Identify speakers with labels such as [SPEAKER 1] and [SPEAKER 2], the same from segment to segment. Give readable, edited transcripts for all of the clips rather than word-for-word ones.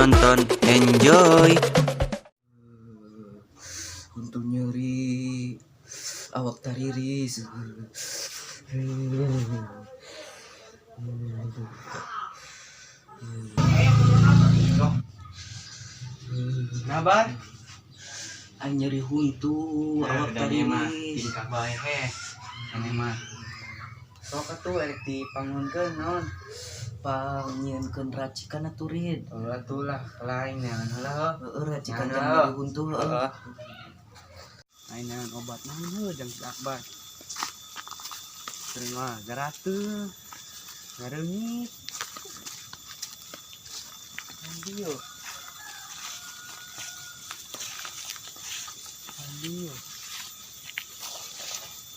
[SPEAKER 1] menonton. Enjoy.
[SPEAKER 2] Huntu nyeri, awak tariris.
[SPEAKER 3] Nabar?
[SPEAKER 2] Aing nyeri huntu, awak
[SPEAKER 3] mah
[SPEAKER 2] tariris.
[SPEAKER 3] Tingkah bae heh. Ini mah. Sok atuh erek dipangunkeun naon?
[SPEAKER 2] Pangnyieunkeun racikan atuh, Rid.
[SPEAKER 3] Oh atuh lah, lain neangan heula heuh.
[SPEAKER 2] Heeh, racikan
[SPEAKER 3] Nah,
[SPEAKER 2] jang
[SPEAKER 3] nah.
[SPEAKER 2] nyeri huntu heuh.
[SPEAKER 3] Heeh. Aing neangan obat naon heuh jang si Akbar. Terima garateuh. Ngareungit. Andi yo. Andi yo.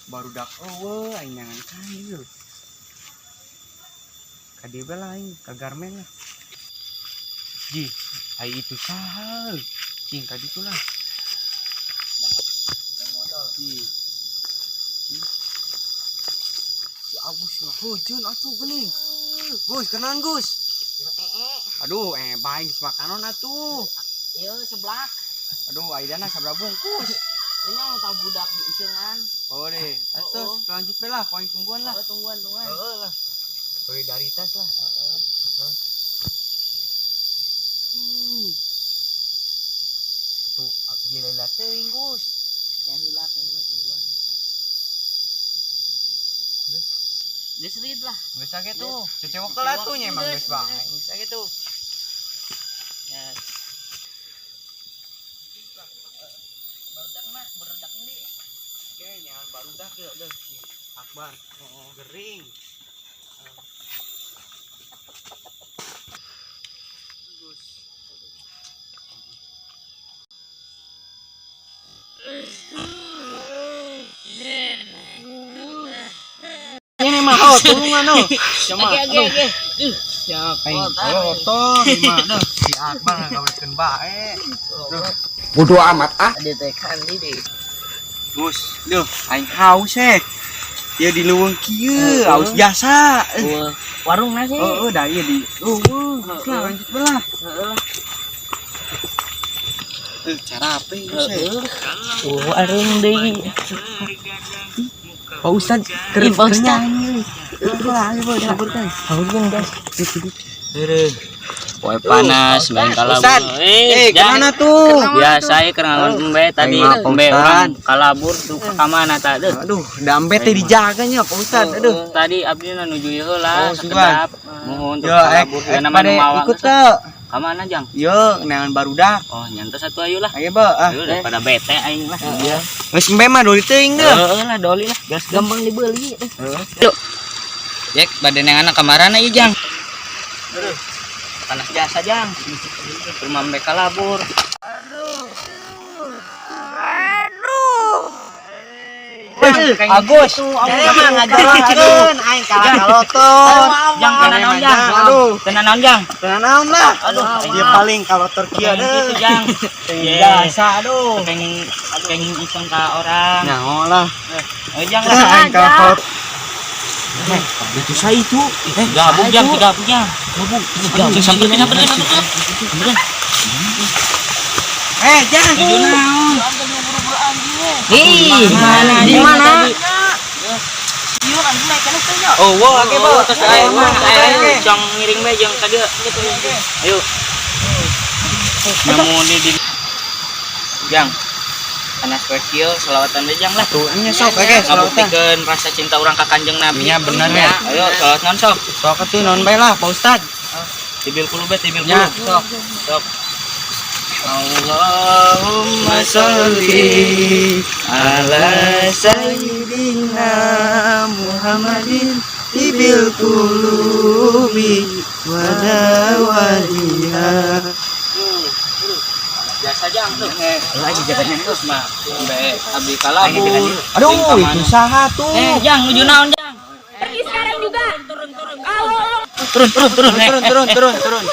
[SPEAKER 3] Barudak eueuh aing neangan ka ieu. Ka dieu bae lah aing, ka garmen lah. Ji, ai itu saha? Cing ka ditu lah. Ji. Ji. Si Agus mah hujeun atuh geuning. Gus, kenalan Gus. Aduh, bae geus makanon atuh.
[SPEAKER 4] Iya, sebelah.
[SPEAKER 3] Aduh, aidana sabaraha bungkus?
[SPEAKER 4] Ini yang tahu budak di isengan.
[SPEAKER 3] Oh deh, atos lanjut be lah, ku aing tungguan lah.
[SPEAKER 4] Oh, tungguan, tungguan.
[SPEAKER 3] Heeh lah. Solidaritas lah.
[SPEAKER 4] Heeh.
[SPEAKER 3] Hmm. Tuh, lila-lila teuing Gus.
[SPEAKER 4] Ya heula kayaknya tungguan.
[SPEAKER 3] Geus.
[SPEAKER 4] Geus rid lah.
[SPEAKER 3] Geus age tuh. Cecewok lah tuh nya emang geus bae. Geus age tuh.
[SPEAKER 4] Ya. Barudak mah, barudak ndi.
[SPEAKER 3] Oke, nyahan barudak ya deh si Akbar. Oh, gering. Gus. Ini mah oh, tulungan oh. Sama.
[SPEAKER 4] Oke, oke, oke.
[SPEAKER 3] Siap. Aing kotor di mana si Akbar ngawetkeun bae.
[SPEAKER 2] Bodoh amat ah.
[SPEAKER 4] Ada tekan di deh.
[SPEAKER 3] Gus, duh, aing haus eh. Ya di leuweung kieu, haus jasa.
[SPEAKER 4] Warung nasi.
[SPEAKER 3] Oh, dah ieu di leuweung. Geus lah lanjut bae lah.
[SPEAKER 4] Heeh lah.
[SPEAKER 3] Cara apa ieu seh?
[SPEAKER 4] Warung deui.
[SPEAKER 3] Pak Ustad,
[SPEAKER 4] Ih, Pak Ustad.
[SPEAKER 3] Lah, ayo boy, saburkan.
[SPEAKER 4] Hauskeun, guys.
[SPEAKER 5] Poe panas main kalabur.
[SPEAKER 3] Ustad, kemana tuh?
[SPEAKER 5] Biasa ya keur ngalon embe tadi
[SPEAKER 3] Aing mah, Pak
[SPEAKER 5] embe
[SPEAKER 3] Ustad.
[SPEAKER 5] urang kalabur tuh ka mana tah deuh.
[SPEAKER 3] Aduh, dambe teh dijaganya Pak Ustad. Aduh.
[SPEAKER 5] Tadi abdi na nuju ieu heula
[SPEAKER 3] Oh, sugan.
[SPEAKER 5] sakedap. Mohon tuh
[SPEAKER 3] Yo,
[SPEAKER 5] kalabur
[SPEAKER 3] ek
[SPEAKER 5] nama nu
[SPEAKER 3] pada
[SPEAKER 5] mawa.
[SPEAKER 3] ikut teu.
[SPEAKER 5] Ka mana jang?
[SPEAKER 3] Yo, neangan barudak.
[SPEAKER 5] Oh, nyantos satu ayo lah.
[SPEAKER 3] Ayo, Bo. Ah.
[SPEAKER 5] Ayo daripada bete aing lah.
[SPEAKER 3] Iya. Geus embe mah doli teuing deuh.
[SPEAKER 5] Heeh lah doli lah. Gas
[SPEAKER 4] Gampang dibeli.
[SPEAKER 5] Yuk. Jek bade neangan kamarana ieu jang. Aduh. Panas jasa jang. Rumah embe kalabur.
[SPEAKER 3] Agus, emang ngajakeun aing kalah kalotor.
[SPEAKER 5] Jang kena naon jang?
[SPEAKER 3] Aduh,
[SPEAKER 5] Kena naon jang?
[SPEAKER 3] kena naon lah.
[SPEAKER 5] Aduh,
[SPEAKER 3] Dia paling kalotor kieu
[SPEAKER 5] Pengen
[SPEAKER 3] deuh.
[SPEAKER 5] gitu jang.
[SPEAKER 3] Biasa aduh.
[SPEAKER 5] Pengen pengen iseng ka orang.
[SPEAKER 3] Nyaho lah.
[SPEAKER 5] Eh jang lah.
[SPEAKER 3] Aing kalah
[SPEAKER 5] Itu saya itu. Gabung jang, gabung jang. Gabung. Gabung. Samperin samperin samperin. Samperin.
[SPEAKER 3] Eh, jangan.
[SPEAKER 5] Tujuh naon?
[SPEAKER 4] Ih,
[SPEAKER 5] Di mana?
[SPEAKER 3] Oh, wow, oke, Bo.
[SPEAKER 5] Terus ayo mah, ayo
[SPEAKER 3] Oke.
[SPEAKER 5] jang ngiring bae jeung ka dieu. Ayo. Nemu di Jang. Panas poe kieu selawatan we jang lah.
[SPEAKER 3] Tuh, nya sok oke, selawatan.
[SPEAKER 5] Ngabuktikeun rasa cinta urang ka Kanjeng Nabi.
[SPEAKER 3] Iya, bener ya.
[SPEAKER 5] Ayo selawat naon sok?
[SPEAKER 3] Sok atuh naon bae lah, Pak Ustad.
[SPEAKER 5] Tibil kulu be, tibil
[SPEAKER 3] Ya,
[SPEAKER 5] kulu.
[SPEAKER 3] sok.
[SPEAKER 5] Sok. Allahumma sholli ala
[SPEAKER 3] sayyidina Muhammadin tibil qulubi wa dawaiha.
[SPEAKER 5] Biasa jang tuh. Lagi jaganya terus mah. Sampai abdi kalabur.
[SPEAKER 3] Aduh, itu saha tuh?
[SPEAKER 5] Jang nuju naon jang?
[SPEAKER 6] Pergi sekarang juga. Kalau
[SPEAKER 5] Turun turun turun.
[SPEAKER 3] Turun, turun, turun, turun.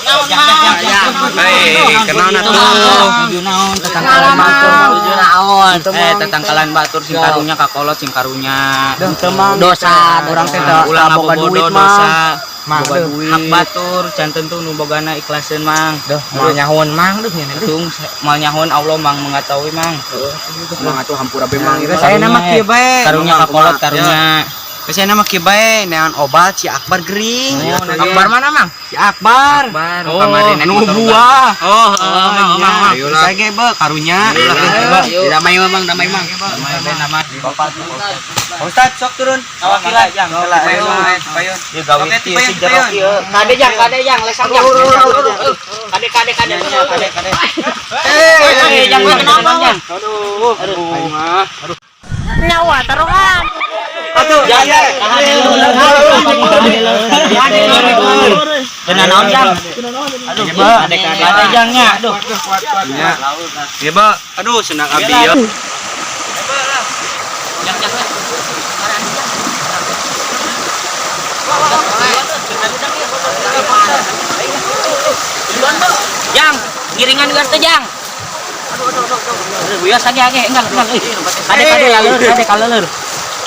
[SPEAKER 5] Naon jang.
[SPEAKER 3] Hei, kenal atuh.
[SPEAKER 5] Nuju naon tetangkalan batur. Nuju naon. Tetangkalan batur sing karunya kakolot sing karunya.
[SPEAKER 3] Teu mang
[SPEAKER 4] Dosa,
[SPEAKER 3] orang teh
[SPEAKER 5] Ulah
[SPEAKER 3] teu boga
[SPEAKER 5] ngabobodo
[SPEAKER 3] duit
[SPEAKER 5] dosa.
[SPEAKER 3] mah. Mang,
[SPEAKER 5] Boga
[SPEAKER 3] aduh.
[SPEAKER 5] duit. Hak batur can tentu nu bogana ikhlaseun Mang.
[SPEAKER 3] Duh, moal nyahoan Mang duh nya.
[SPEAKER 5] Tung moal nyahoan Allah Mang mengetahui Mang.
[SPEAKER 7] Mang atuh hampura be Mang.
[SPEAKER 3] Geus aya nama kieu bae.
[SPEAKER 5] Karunya kakolot karunya.
[SPEAKER 7] Geus aya nama kieu bae neangan obat si Akbar gering.
[SPEAKER 5] Oh,
[SPEAKER 3] Akbar mana Mang?
[SPEAKER 7] Si Akbar.
[SPEAKER 5] Akbar,
[SPEAKER 3] Oh,
[SPEAKER 5] kemarin naik
[SPEAKER 7] anu
[SPEAKER 5] motor
[SPEAKER 7] buah.
[SPEAKER 5] Oh, oh, Mang, Mang, Mang.
[SPEAKER 7] Ayolah. Saya ge be karunya.
[SPEAKER 5] Ayo.
[SPEAKER 7] Damai Mang, damai Mang.
[SPEAKER 5] Damai be nama.
[SPEAKER 7] Pak Ustad sok turun.
[SPEAKER 5] Ngawakilan jang.
[SPEAKER 7] Ayo, ayo.
[SPEAKER 5] Dia gawe
[SPEAKER 7] Oke,
[SPEAKER 5] kieu si
[SPEAKER 7] tipayon,
[SPEAKER 5] jero
[SPEAKER 7] tipayon.
[SPEAKER 5] kieu. Kade jang, kade jang, lesang jang. Kade kade kade kade kade. Eh, jang kenapa jang?
[SPEAKER 7] Aduh, aduh. Mah.
[SPEAKER 6] Nyawa taruhan.
[SPEAKER 7] Atuh, ya ya.
[SPEAKER 5] Kena naon jang? Aduh, kade kade jangnya. Aduh.
[SPEAKER 7] Ya. Ya, Ba. Aduh, senang abdi ya.
[SPEAKER 5] Jang jang. Jang, ngiringan gas teh jang. Aduh, wios age age enggak enggak euy. Kade kade laleur, kade kaleur.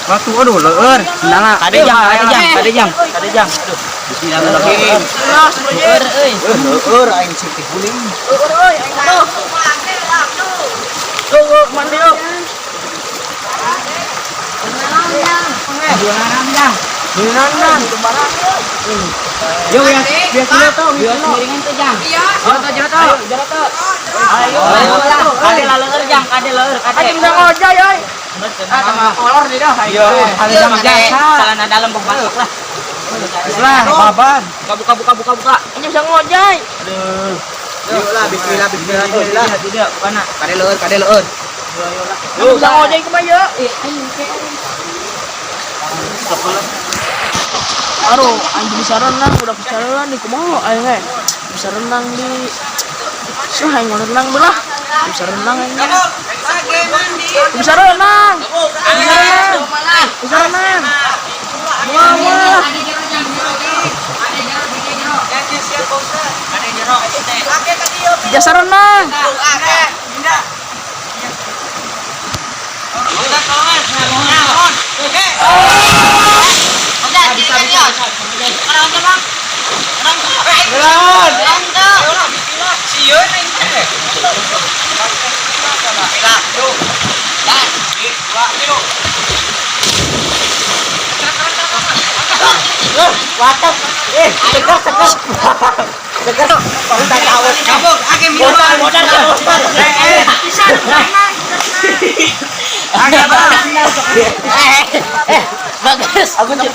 [SPEAKER 7] Batu aduh leueur. Senang
[SPEAKER 5] Kade jang, kade jang, kade jang, kade jang. Aduh.
[SPEAKER 7] Bismillahirrahmanirrahim.
[SPEAKER 5] Leueur euy.
[SPEAKER 7] Leueur aing sirtih guling.
[SPEAKER 5] Mandi yuk.
[SPEAKER 7] Yo ya, biar kilo tuh,
[SPEAKER 5] Biar miringan tuh jang. Iya. Jero tuh, jero tuh. Ayo, ayo lah. Kade laleur jang, kade leur, kade.
[SPEAKER 6] Aing bisa ngojay euy.
[SPEAKER 5] Ah,
[SPEAKER 7] kolor di dah. Iya,
[SPEAKER 5] Kade sama jasa. Celana dalam bok masuk lah.
[SPEAKER 7] Lah, baban.
[SPEAKER 5] Buka buka buka buka buka.
[SPEAKER 6] Aing bisa ngojay.
[SPEAKER 7] Yuk lah, bismillah, bismillah, bismillah.
[SPEAKER 5] Tidak, tidak, bukan.
[SPEAKER 7] Kade leueur, kade leueur.
[SPEAKER 6] Aing bisa ngojay kumaha ye? Aduh, aing bisa renang, udah bisa renang nih kumaha aing eh. Bisa renang di Suh, aing mau renang belah. Bisa renang aing. Bisa renang. Bisa renang. Bisa renang. Wah, wah. Jasa renang.
[SPEAKER 4] Bagus. Aku menang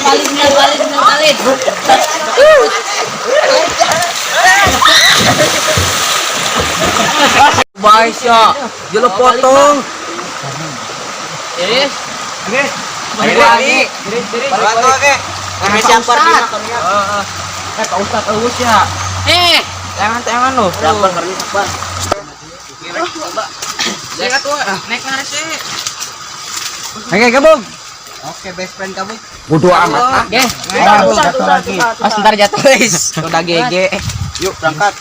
[SPEAKER 4] balik, menang balik, menang balik.
[SPEAKER 2] Baik ya. Jelo potong.
[SPEAKER 5] Iris.
[SPEAKER 2] Balik lagi.
[SPEAKER 7] Batu oke.
[SPEAKER 2] Kami siapa Eh, Pak Ustad eueus ya.
[SPEAKER 5] Eh,
[SPEAKER 2] Tangan-tangan lo.
[SPEAKER 5] Sabar, sabar. Naik ngarese.
[SPEAKER 7] Oke, gabung. Oke, best friend kamu.
[SPEAKER 2] Bodoh amat ah.
[SPEAKER 5] Oke.
[SPEAKER 2] Jatuh lagi.
[SPEAKER 5] Ah, sebentar jatuh, guys. Udah GG.
[SPEAKER 7] Yuk, berangkat.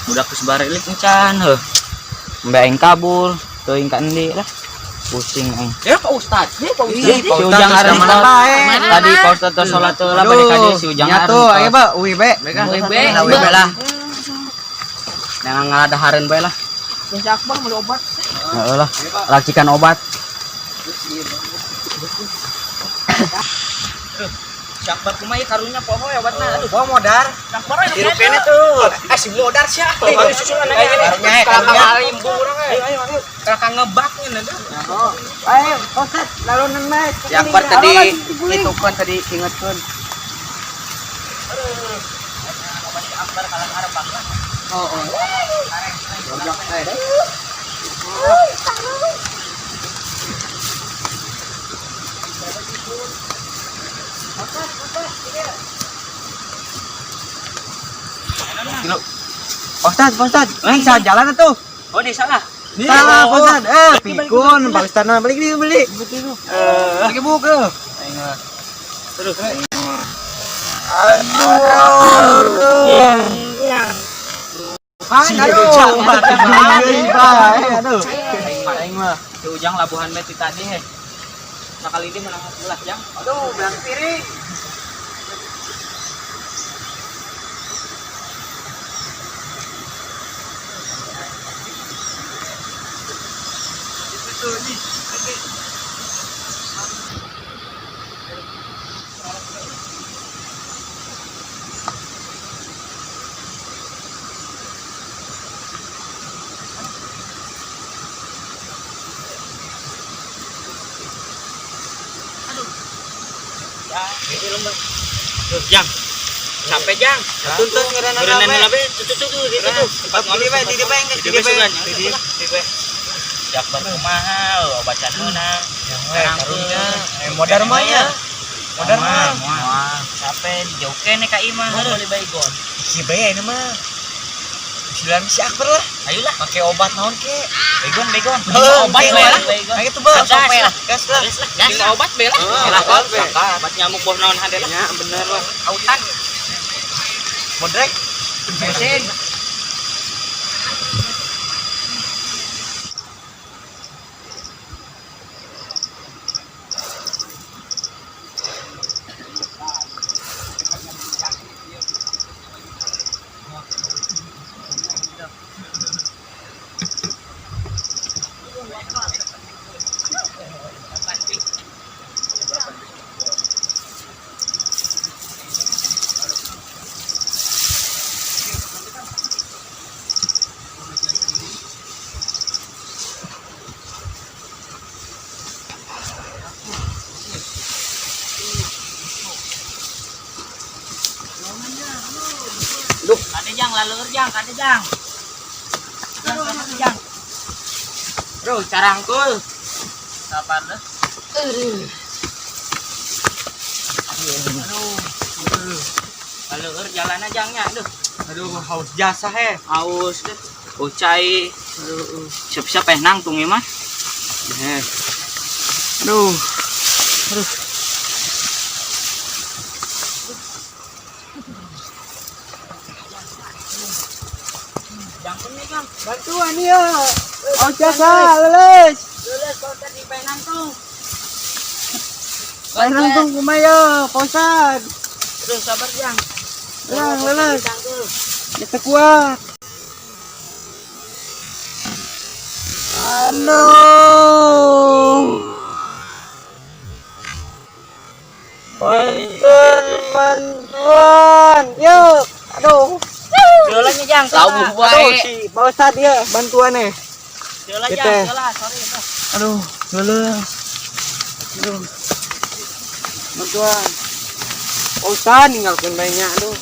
[SPEAKER 5] Budak geus barelik encan heuh. Mbak aing kabur, teuing ka endi lah. Pusing aing.
[SPEAKER 2] Ya Pak Ustad. Ya Pak
[SPEAKER 5] Si Ujang
[SPEAKER 7] terus
[SPEAKER 5] areng
[SPEAKER 7] mana bae?
[SPEAKER 5] Tadi Pak Ustad tos salat heula bade ka dieu si Ujang
[SPEAKER 7] Nya tuh, ayo
[SPEAKER 5] areng.
[SPEAKER 7] ba, UIB.
[SPEAKER 5] UIB.
[SPEAKER 7] UIB lah.
[SPEAKER 5] Jangan ngaladahareun bae lah.
[SPEAKER 6] Biasa Akbar beli obat.
[SPEAKER 5] Heeh lah, racikan obat. Syakbar kumaha ieu karunya poho ya obatna. Aduh.
[SPEAKER 7] Gua modar.
[SPEAKER 3] Hirup kene tuh. Eh si modar sia. Susulan
[SPEAKER 7] Karunya, karunya.
[SPEAKER 3] Kakak ngebak ngene tuh.
[SPEAKER 2] Ayo, Ustad, lalu neng
[SPEAKER 7] Si Akbar tadi itu kan tadi ingetkeun. Oh, oh. Pak Ustad, Pak Ustad, lain salah jalan atuh.
[SPEAKER 5] Oh, di salah.
[SPEAKER 7] Salah, Pak Ustad. Eh, pikun, Pak Ustad mah balik di beli. Eh, lagi buka.
[SPEAKER 5] Terus.
[SPEAKER 7] Aduh. Aduh. Aing mah.
[SPEAKER 5] Si Ujang labuhan beti tadi he. Sakali ini menang 11 jang.
[SPEAKER 7] Aduh, belang piring.
[SPEAKER 5] Jang. Capek jang.
[SPEAKER 7] Tuntut ngaranna
[SPEAKER 5] Berenang labe tuh tuh tuh gitu tuh. Tempat
[SPEAKER 7] Di bae, di bae geus, di bae. Di bae.
[SPEAKER 5] Jak berkumaha obat can meunang.
[SPEAKER 7] Karunya, modar mah nya. Modar mah.
[SPEAKER 5] Capek dijauhkeun ka imah.
[SPEAKER 4] Beli baygon.
[SPEAKER 7] Si bae ini mah. Silan si Akbar lah.
[SPEAKER 5] Ayolah,
[SPEAKER 7] Pakai obat naon ke?
[SPEAKER 5] begon begon.
[SPEAKER 7] Obat
[SPEAKER 5] bae lah.
[SPEAKER 7] Ayo tuh, Bang.
[SPEAKER 5] Gas lah.
[SPEAKER 7] Gas lah.
[SPEAKER 5] Gas lah, gas. Obat bae lah.
[SPEAKER 7] Heeh,
[SPEAKER 5] Lah,
[SPEAKER 7] obat bae.
[SPEAKER 5] Obat nyamuk boh naon hade lah.
[SPEAKER 7] Ya, bener lah.
[SPEAKER 5] Autan.
[SPEAKER 7] Modrek.
[SPEAKER 5] Bensin. Kade jang laleur jang, kade jang. Kade jang. Bro, carangkul. Sabar deh. Aduh. Laleur jalan aja jangnya, aduh.
[SPEAKER 7] Aduh, haus jasa he.
[SPEAKER 5] Haus deh. Bocai. Aduh. Siap-siap nangtung ya, Mas.
[SPEAKER 7] He. Aduh. Aduh. Bantuan ya. Haus jasa, leles.
[SPEAKER 5] Leles kalau tadi pengen nangtung.
[SPEAKER 7] Pengen nangtung kumaha, Pak Ustad.
[SPEAKER 5] Terus sabar jang.
[SPEAKER 7] Lang, leles. Kita kuat. Aduh. Bantuan, bantuan. Yuk. Aduh.
[SPEAKER 5] Jalannya jang.
[SPEAKER 4] Labuh
[SPEAKER 7] Aduh,
[SPEAKER 4] bae.
[SPEAKER 7] si Pak Ustad ya, bantuan nih.
[SPEAKER 5] Jalan
[SPEAKER 7] Kita.
[SPEAKER 5] jang, jalan, sorry.
[SPEAKER 7] Aduh, leles. Aduh. Bantuan. Pak Ustad ninggalkeun banyak, aduh.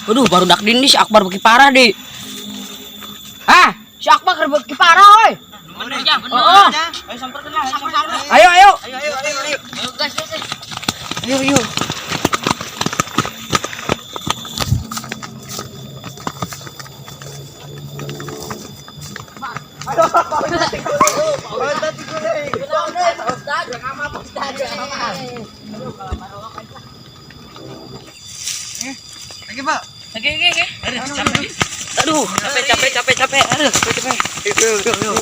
[SPEAKER 4] Aduh, baru dak dindi si Akbar beki parah di. Hah? Si Akbar keur beki parah oi.
[SPEAKER 5] Bener jang, bener.
[SPEAKER 4] Oh.
[SPEAKER 5] Ayo samperkeun lah, ayo samperkeun.
[SPEAKER 4] Ayo ayo.
[SPEAKER 5] Ayo ayo ayo ayo. Ayo gas gas.
[SPEAKER 7] Ayo, yuk. Lagi, Pak.
[SPEAKER 5] Oke oke oke. Aduh, capek. Aduh, capek capek capek capek. Aduh, capek.
[SPEAKER 7] Yuk, yuk, yuk.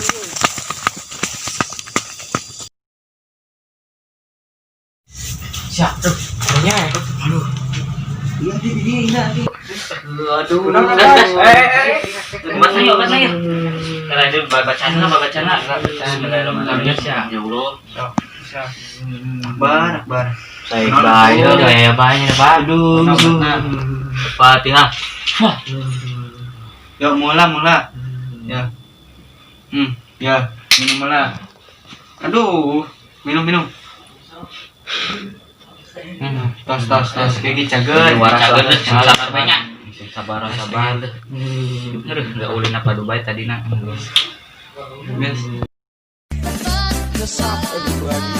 [SPEAKER 3] Siap, tuh. Aduhnya. Aduh.
[SPEAKER 7] Iya, di di di.
[SPEAKER 5] Aduh. Gas, gas. Baca yuk, baca yuk. Kalau itu bacaan lah, bacaan lah. Bismillahirrahmanirrahim. Ya Allah.
[SPEAKER 7] Akbar, Akbar.
[SPEAKER 5] Baik, baik, baik, baik, aduh. Fatihah.
[SPEAKER 7] Yuk, mula, mula. Ya. Ya, minum mula. Aduh, minum, minum. Tos, tos, tos. Kayak gitu, cager.
[SPEAKER 5] Cager, sabar banyak. Sabar, sabar. Aduh, enggak ulin apa Dubai tadi nak.
[SPEAKER 7] Guys.
[SPEAKER 6] What's up, everybody?